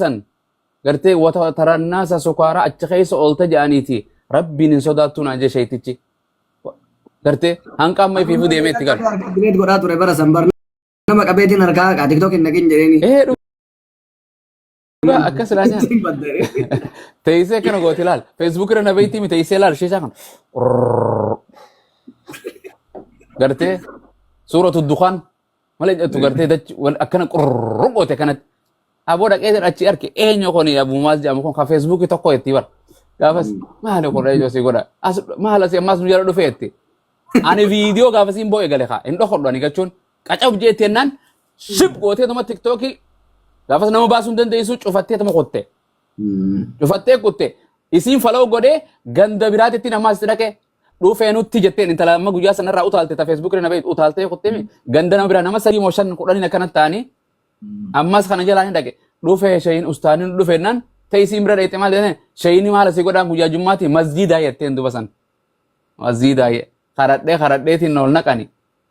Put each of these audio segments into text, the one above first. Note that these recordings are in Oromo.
san gartee wata tarannaasa sukaaraa achi keessa oolta jedhaniiti rabbiin hin sodaattuu naan jee sheeytichi. Gartee hanqa amma ifiifuu deemee itti galu. Harka direet godhaa ture bara san bar nama qabeetiin harkaa haqaa tiktok hin dhaqin jedheeni. Ee dhugaa akkas ilaa nyaata. Ittiin baddare. Teessee akkana gooti ilaal. Facebook irra na beektii mi teessee ilaal sheeshaa kana. Gartee suuratu dukaan malee jettu gartee dachi wal akkana qurruu goote kanatti. Aboo dhaqee achi arke eenyu kun Abuu Maaz jedhamu kun ka Feesbuukii tokko jetti bara. Gaafas maali kun eenyu si godha. As maal asii ammaas nu jala dhufee jetti. Ani viidiyoo gaafasiin boo'e gale kaa hin dhokodhu ani gachuun qacab jeetti jennaan shib gootee tuma tiktookii gaafas nama baasuu hin dandeessu cufattee tuma kutte. Cufattee kutte. Isiin faloo godhee ganda biraatitti namaas dhaqee dhufee nutti jetteen intala amma guyyaa sanarraa utaalte ta feesbuuk irra na beektu utaaltee kuttee ganda nama biraa nama sadii moo shan kudhaniin akkana ta'anii ammas kana jalaa ni dhaqe dhufee shayin ustaaniin dhufeennaan ta'e isiin bira dheeyxe maal jedheen shayini maal asii godhaan guyyaa jummaati masjiidaa jetteen duba san masjiidaa karadhee karadheetiin ol naqani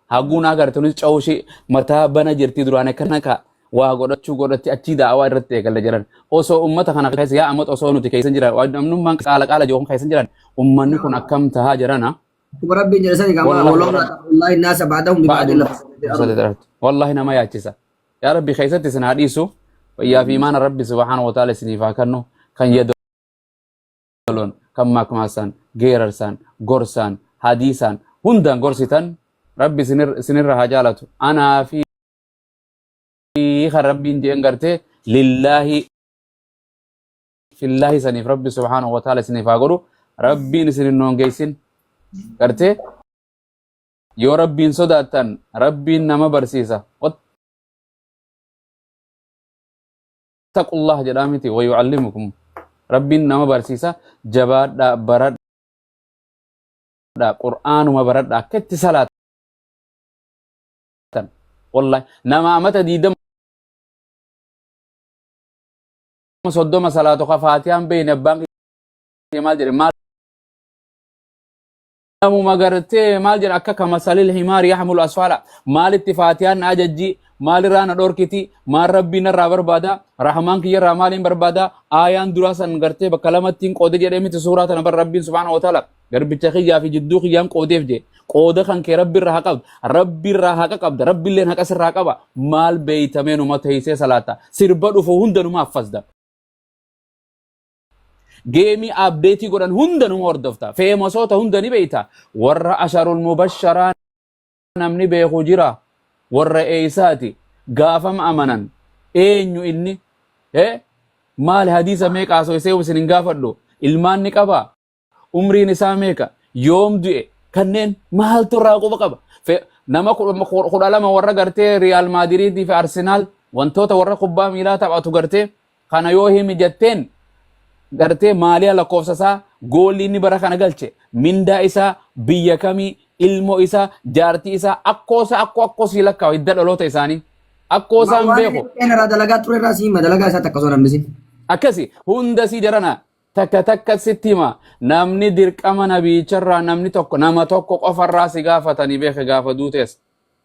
Haguun agartunis cawushii mataa bana jirti duraan akkana ka waa godhachuu godhatti achii da'awaa irratti eegalla jiran. Osoo ummata kana keessa yaa ammat osoo nuti keessa jiran waan namnummaan qaala qaala jiru kun keessa jiran ummanni kun akkam tahaa jirana. Akkuma rabbiin jedhe sani kama Wallahi walawlaa wallahi naasa ba'dahum bi ba'din lafa. Wallahi nama yaachisa. Yaa Rabbi keessatti isin haa dhiisu. Fayyaa fi imaana Rabbi subhaanahu wa ta'ala isiniif haa kennu kan yadoo. Lon kan makmaasaan, geerarsaan, gorsaan, hadiisaan hundaan gorsitan rabbi isinirra haa jaalatu. Anaa fi kan rabbiin jeen gartee lillaahi fillaahi saniif rabbi subhaanahu wa ta'ala isiniif haa godhu. Rabbiin isin hin hoongeessin gartee yoo rabbiin sodaattan rabbiin nama barsiisa. Wattaqullah jedhaa miti wayucallimukum rabbiin nama barsiisa jabaadhaa baradhaa qur'aanuma baradhaa akka itti salaatan wallahi nama amata 20 30 salaatu ka faatiyaan beeyne abbaan kiyya maal jedhe maal Namuma gartee maal jedha akka kamasalil himaari yahmulu asfaala maalitti faatiyaan na ajajji maalirraa na dhorkiti maal rabbii narraa barbaada rahmaan kiyyarraa maaliin barbaada aayaan duraa san gartee bakka lamattiin qoode jedhee miti suuraa tana bar rabbiin subhaanahu wa ta'ala garbicha kiyyaa fi jidduu kiyyaan qoodeef jee qooda kan kee rabbi irraa haqa qabda rabbi irraa haqa qabda rabbi illeen haqa sirraa qaba maal beeytamee numa teessee salaata sirba dhufu hunda numa affasda Geemii abdeetii godhan hunda numa hordofta. Feemasoota hunda ni beeyta. Warra asharul mubasharaa namni beeku jira. Warra eeysaati. Gaafam amanan. Eenyu inni? Eh? Maali hadiisa meeqa haasofisee isin hin gaafadhu. Ilmaan ni qabaa? Umriin isaa meeqa? Yoom du'e? Kanneen maaltu irraa quba qaba? Nama 12 warra gartee Riyaal Maadiriidii fi Arsenaal wantoota warra kubbaa miilaa taphatu gartee kana yoo himi jetteen gartee maaliya lakkoofsa isaa goolli inni bara kana galche mindaa isaa biyya kamii ilmoo isaa jaartii isaa akkoo isaa akkoo akkoo sii lakkaawa hidda dhaloota isaanii akkoo isaa hin beeku. Waan irraa dalagaa ture irraa sii hima dalagaa isaa takka osoo hin hambisin. Akkasi hunda sii jarana takka takka sitti hima namni dirqama nabiicharraa namni tokko nama tokko qofarraa si gaafatanii beeke gaafa duutees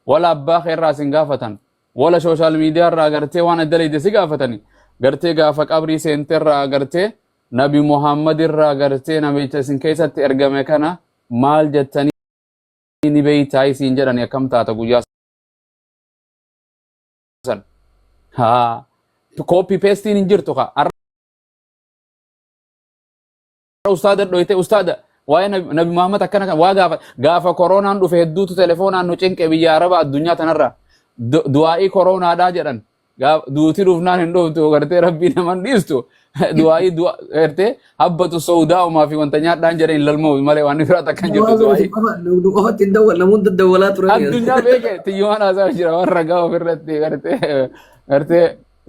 wala abbaa keerraa sin gaafatan wala sooshaal miidiyaa irraa gartee waan adda leeyde si gaafatani gartee gaafa qabrii seente irraa gartee nabi Muhammad irraa gartee namicha isin keessatti ergame kana maal jettanii ni beeytaa isiin jedhani akkam taata guyyaa san haa koopii peestiin hin jirtu ka Ustaada dhoyte ustaada waa'ee nabi Muhammad akkana kan waa gaafa gaafa koronaan dhufe hedduutu telefoonaan nu cinqe biyya araba addunyaa tanarra du'aa'ii koronaadhaa jedhan duuti dhufnaan hin dhuftu gartee rabbii naman dhiistu du'aa'ii du'a gartee habbatu sawdaa'umaa fi wanta nyaadhaan jedhan hin lalmoo malee waan biraa takka hin jirtu du'aa'ii. Nu qofatti hin dawwal namoonni daddawwalaa turan. Addunyaa beeke tiyyumaan haasaa jira waan ragaa ofirratti gartee gartee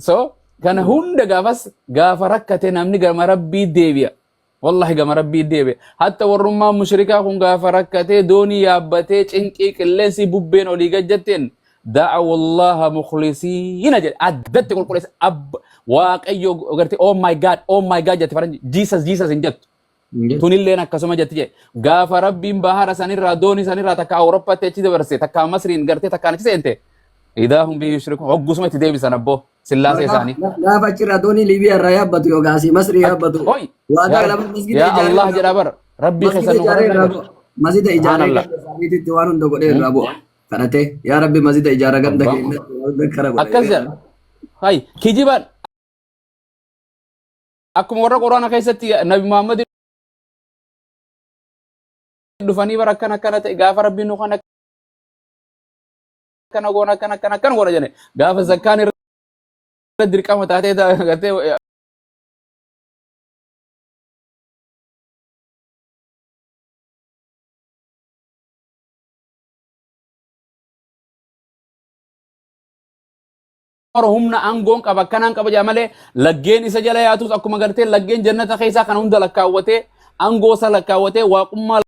so Kana hunda gaafas gaafa rakkate namni gama rabbii deebi'a. Wallahi gama rabbii deebi'a. Hatta warrummaan mushrikaa kun gaafa rakkatee doonii yaabbatee cinqii qilleensi bubbeen olii gad jetteen da'awallaha mukhlisiina jedhe addatti qulqulleessa abba waaqayyo gartee oh my god oh my god jette faranji Jesus Jesus hin jettu. Tunilleen akkasuma jetti jedhe gaafa rabbiin bahara sanirraa doonii sanirraa takka Awurooppaatti achi dabarse takka Masriin gartee takkaan achi seente Idaa hum bihi yushrikuun hoggusuma itti deebisan abboo sillaasee isaanii. Gaafa achirraa doonii Liibiyaa irraa yaabbatu yookaan asii Masrii yaabbatu. Oi Waadaa yaa lama masgida yaa ijaaree Allah irraa jedha bu'a. bar rabbii Masgida keessan nu ijaaree kadhadhaa irraa jedha. bu'a. Masgida ijaaree Subhaanallah. ganda isaaniititti waan hunda godhee irraa bu'a. Kadhatee yaa Rabbi masgida ijaara ganda Abbaan kun keenyatti waan hunda kara godha akkas jedhee. jedha. Hay kijibaan akkuma warra quraana keessatti Nabi Muhammad dhufanii bara akkana akkana ta'e gaafa rabbiin nu kana akkana goona akkana akkana akkana goona jedhe gaafa zakkaan irra dirqama taatee gartee humna aangoon qaba akkanaan qaba jedha malee laggeen isa jala yaatus akkuma gartee laggeen jannata keessaa kana hunda lakkaawwatee aangoo isa lakkaawwatee waaqummaa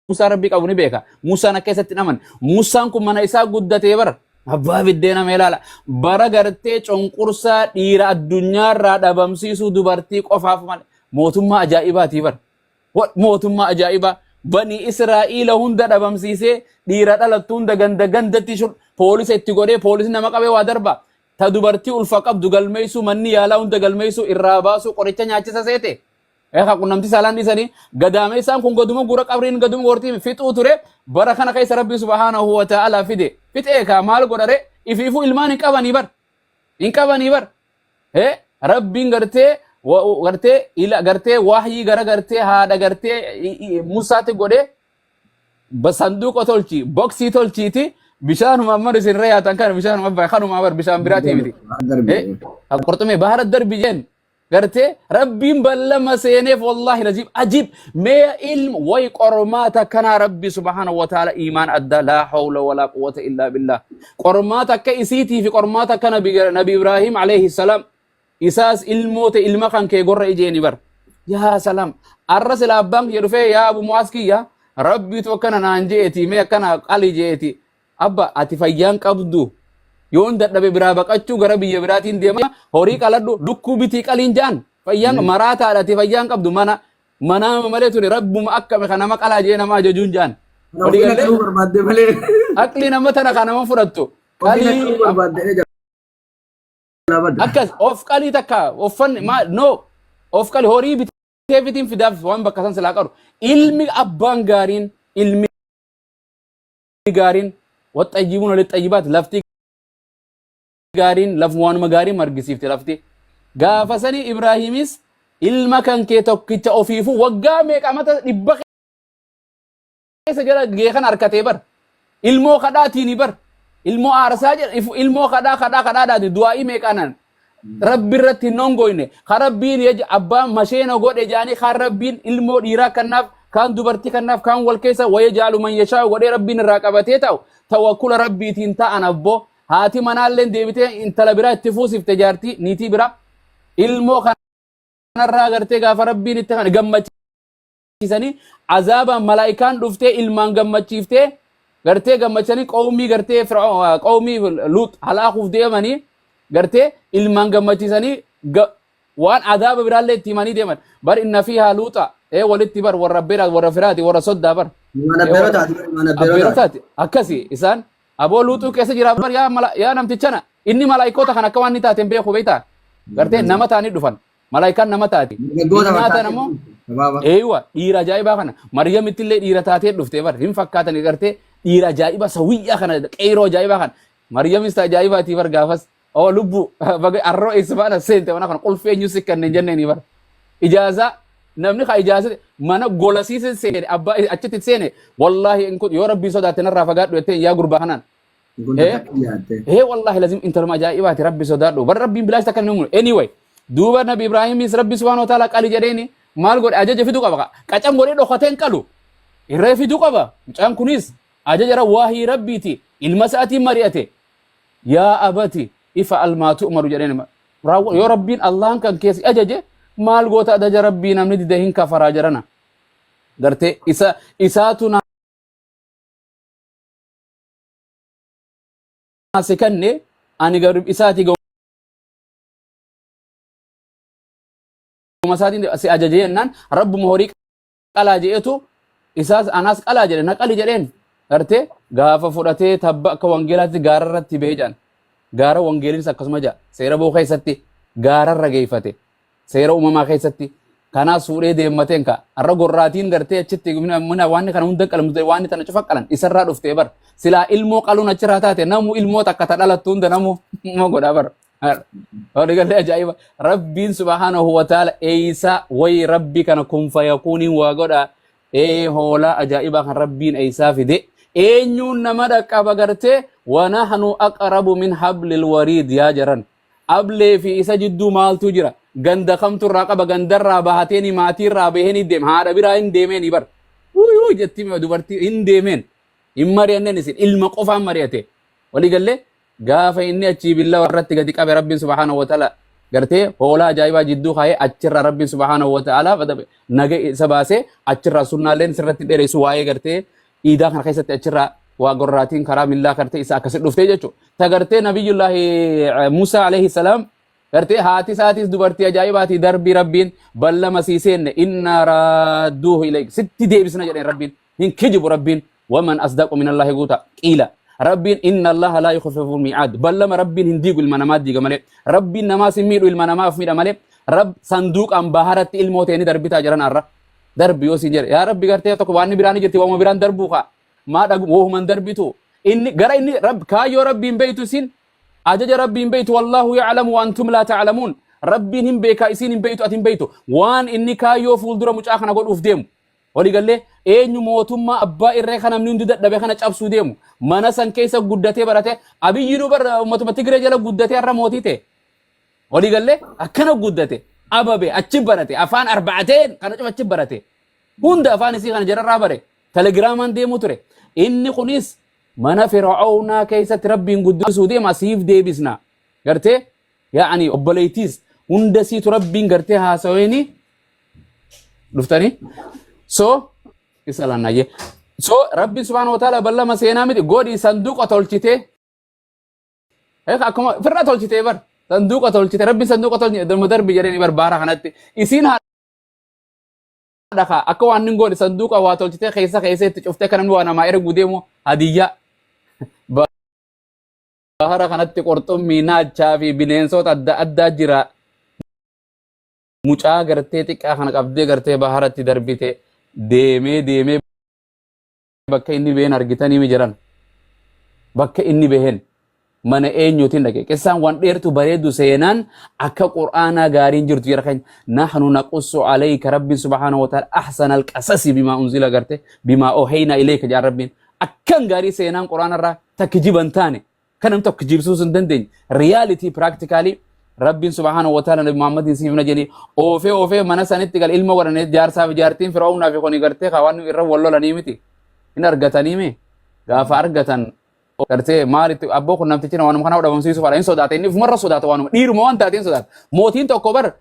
Musaa rabbii qabu ni beeka. Musaan akka isatti hin amanne. Musaan kun mana isaa guddatee bara. Abbaa biddeena mee ilaala. Bara gartee cunqursaa dhiira addunyaarraa dhabamsiisuu dubartii qofaaf malee. Mootummaa ajaa'ibaatii bara. Mootummaa ajaa'ibaa. Bani Israa'iila hunda dhabamsiisee dhiira dhalattu hunda ganda gandatti poolisa itti godhee poolisni nama qabee waa darba. Ta dubartii ulfa qabdu galmeessuu manni yaalaa hunda galmeessuu irraa baasuu qoricha nyaachisa seete. Eegaa qunnamtii saalaan dhiisanii gadaameessaan kun gaduma gura qabriin gaduma gortii fixuu ture bara kana keessa rabbii subhaanahu wa ta'ala fide fixee kaa maal godhare ifiifuu ilmaan hin qabanii bar hin qabanii bar ee rabbiin gartee gartee ila gartee wahyii gara gartee haadha gartee musaatti godhee sanduuqa tolchi boksii tolchiiti bishaanuma amma isin irra yaatan kana bishaanuma abbaa kanuma bar bishaan biraatii miti. Qurxummii bahara darbi jeen gartee rabbiin ballama seeneef wallaahi laziim ajiib mee ilm way qormaata kanaa rabbi subhaanahu wa ta'ala iimaan adda laa hawla walaa quwwata illaa billah qormaata akka isiitii fi qormaata akka nabi Ibraahim alayhi salaam isaas ilmoo te ilma kan kee gorra ijeeni bar yaa salaam arra sila abbaan kiyya dhufee yaa abu mu'aaz kiyya rabbiitu akkana naan je'eeti mee akkana qali je'eeti Abba ati fayyaan qabdu yoon dadhabe biraa baqachuu gara biyya biraatiin deema horii qaladhu lukkuu bitii qaliin ja'an fayyaan maraataadha ati fayyaan qabdu mana manaama malee tuni rabbuma akkami kan nama qalaa jee nama ajajuun ja'an. Kana Walii ofiin gallee akkanuu barbaadde malee. aqli nama tana kan nama fudhattu Ofiin qalii akkanuu barbaadde jalaa badda. akkas of qalii takka uffanni maa no of qali horii bitee fitiin fidaaf waan bakka san silaa qabu ilmi abbaan gaariin ilmi gaariin waxxayyibuuna lixxayyibaat lafti gaariin laf waanuma gaarii margisiifte lafti gaafa sani Ibraahimis ilma kan kee tokkicha ofiifuu waggaa meeqa mata dhibba keessa jala gee kan harkatee bar ilmoo kadhaatiini bar ilmoo aarsaa jedha ilmoo kadhaa kadhaa kadhaadhaati du'aa'ii meeqaanan Rabbi irratti hin hongoyne ka rabbiin abbaan masheena godhe jaanii kaan rabbiin ilmoo dhiiraa kannaaf kaan dubartii kannaaf kaan wal keessa waya jaalu man yashaa'u godhee rabbiin irraa qabatee ta'u tawakkula rabbiitiin ta'an abboo haati manaalleen deebitee intala biraa itti fuusifte jaartii niitii biraa ilmoo kanarraa gartee gaafa rabbiin itti kana gammachiisanii azaabaan malaa'ikaan dhuftee ilmaan gammachiiftee gartee gammachanii qawmii gartee qawmii luut halaakuuf deemanii gartee ilmaan gammachiisanii waan azaaba biraallee itti himanii deeman bar inna fiihaa luuxa ee walitti bar warra bira warra firaati warra soddaa bar Ilmaan ee abbeeroo warra taati ilmaan abbeeroo abbeeroo taati. taati akkasi isaan aboo luuxuu keessa jira bar yaa mala yaa namtichana inni malaayikoota kan akka waan inni taateen beeku beektaa gartee nama ta'anii dhufan Malaayikaan nama taati. Dargaggoota Inni nyaatan fakkaatee ammoo gabaabaa. eeywa dhiira ajaa'ibaa kana Maryamitti illee dhiira taatee dhuftee bar hin fakkaatan gartee dhiira ajaa'ibaa sawiyyaa kana qeyroo ajaa'ibaa kana Maryamis ta ajaa'ibaatii bar gaafas oo lubbu baga arroo eessa baana seente mana kana qulfii eenyu si kanneen jenneeni bar ijaazaa namni ka ijaazaa mana golasiise seene abbaa achitti seene wallaahi in kun yoo rabbiin sodaatte narraa fagaadhu jetteen yaa gurbaa kanaan Kun Eh? takka dhiyaatte. Ee wallahi lazim intaluma ajaa'ibaati rabbi sodaadhu. Bar rabbiin bilaash takka hin uumu. Anyway, duuba nabi Ibraahimis rabbi subhaanahu wa ta'ala qali jedheeni maal godhe ajaja fiduu qaba. Qacam godhee dhokatee hin qalu. Irree fiduu qaba. Mucaan kunis ajaja waahii rabbiiti. Ilma isaatiin mari'ate. Yaa abati ifa almaa tu'maru jedheen. Yoo rabbiin Allahan kan keessi ajaje maal goota ajaja rabbii namni dide hin kafaraa jedhana. Gartee isa isaatu si kanne ani garuu isaati gahuma isaatiin si ajaje jennaan rabbuma horii Qalaa je'etu isaas anaas qalaa jedhe, na qali jedheen. Gartee gaafa fudhatee tabba akka wangeelaatti gaara irratti ba'ee jedhan. Gaara wangeelinis akkasuma jedha. Seera boo keessatti gaararra geeffate. Seera uumamaa keessatti kanaas fuudhee deemmateen ka har'a gorraatiin gartee achitti mana waan kana hunda qalan, waan tana cufa qalan isarraa dhuftee bar. Silaa ilmoo qaluun achirraa taate, namu ilmoo takka ta dhalattu hunda namu ma godhaa bar. Wali galee ajaa'iba. Rabbiin subhaanahu wa ta'ala eeysa wayi rabbi kana kun fayakuuniin waa godha. Ee, hoolaa ajaa'ibaa kan rabbiin eeysaa fide. Eenyuun nama dhaqqaba gartee? Wanahnu aqrabu min hablil wariid yaa jaran. Ablee fi isa jidduu maaltu jira? Ganda kamtu irraa qaba? Gandarraa bahateeni, maatiirraa baheen deema. Haadha biraa hin deemeeni bar. Wuyyuu jetti dubartii, hin deemeen. Hin mari'anneen, isin ilma qofaan mari'ate. Walii gallee gaafa inni achii billaa irratti gadi qabe, rabbiin subhaanahu wa ta'ala gartee hoolaa ajaa'ibaa jidduu kaa'ee, achirraa rabbiin subhaanahu wa ta'ala naga isa baasee, achirraa sunnaalleen sirratti dheeressu waa'ee gartee iidaa kana keessatti achirraa waa gorraatiin karaa millaa gartee isa akkasi dhuftee jechuudha. Ta gartee Nabiyyullaahi Musaa alayhi salaam gartee haati isaatis dubartii ajaa'ibaatii darbii rabbiin ballama sii seenne, innaa raadduuhu ilayk, sitti deebisna jedheen. Rabbiin hin kijibu. Rabbiin waman asdaqu minallahi guuta qiila. Rabbiin inna allaha laa yukhlifu mi'aad, ballama rabbiin hin diigu, ilma namaa diiga malee. Rabbiin namaas hin miidhu, ilma namaaf miidha malee. Rab sanduuqaan baharatti ilmoo ta'e ni darbitaa jiran. Har'a darbi yoo siin jedhe, yaa rabbi, gartee tokko waan biraan jirti, waanuma biraan darbuu kaa maa dhagu woohuman darbitu. Inni gara inni rab kaayyoo rabbiin beeytu, isin ajaja rabbiin beeytu. Wallaahu ya'lamu wa antum laa ta'lamuun. Rabbiin hin beekaa, isiin hin beeytu, ati hin beeytu waan inni kaayyoo fuuldura mucaa kana godhuuf deemu. Walii gallee eenyu mootummaa abbaa irree kan namni hundi dadhabe kana cabsuu deemu. Mana san keessa guddatee barate. Abiyyinuu bara uummatuma Tigree jala guddatee har'a mootii ta'e. Walii gallee akkana guddate, ababe, achi barate, afaan arba'ateen kana cufa achi barate. Hunda afaan isii kana jararraa bare. Telegiraamaan deemuu ture. Inni kunis mana Fir'aawnaa keessatti rabbiin guddisuu deema, siif deebisna. Gartee yaa'ani obboleettiis hunda siitu rabbiin gartee haasaweeni dhuftanii so isa laannaayyee. So rabbiin subhaanahu wa ta'ala ballama seenaa miti godhi, sanduuqa tolchitee akkuma firra tolchitee bar, sanduuqa tolchite. Rabbiin sanduuqa tolchite darbi jedhanii bar baara kanatti isiin haadha kaa akka waan hin goone sanduuqa waa tolchitee keessa keessa itti cuftee, akka namni waa namaa erguu deemu hadiyyaa. Bahara kanatti qurxummii, naachaa fi bineensota adda addaa jira. Mucaa gartee xiqqaa kana qabdee gartee baharatti darbite. Deemee deemee bakka inni baheen argitanii mi jiran? Bakka inni baheen mana eenyuutiin dhaqe? Qissaan waan dheertu bareedu, seenaan akka qur'aanaa gaariin jirtu jira keenya. Nahnu naqussu alayka, rabbiin subhaanahu wa ta'ala, ahsana alqasasi bimaa unzila garte bimaa ooheynaa ilayka jaan. Rabbiin akkan gaarii seenaan qur'aana irraa takki jiban taane kan namni tokko jibsuus hin dandeenye, reality practically rabbiin subhaanahu wa ta'ala nabi Muhammadin siif na jedhee oofee oofee mana sanitti gal ilma godhanii, jaarsaa fi jaartiin fir'aawnaa fi kuni gartee waan irra wal lolanii miti hin argatanii mi. Gaafa argatan gartee maalitti abboo kun namtichi waanuma kana dhabamsiisuu fadha hin sodaate. Inni ufumarra sodaata, waanuma dhiiruma waan taateen sodaata. Mootiin tokko bar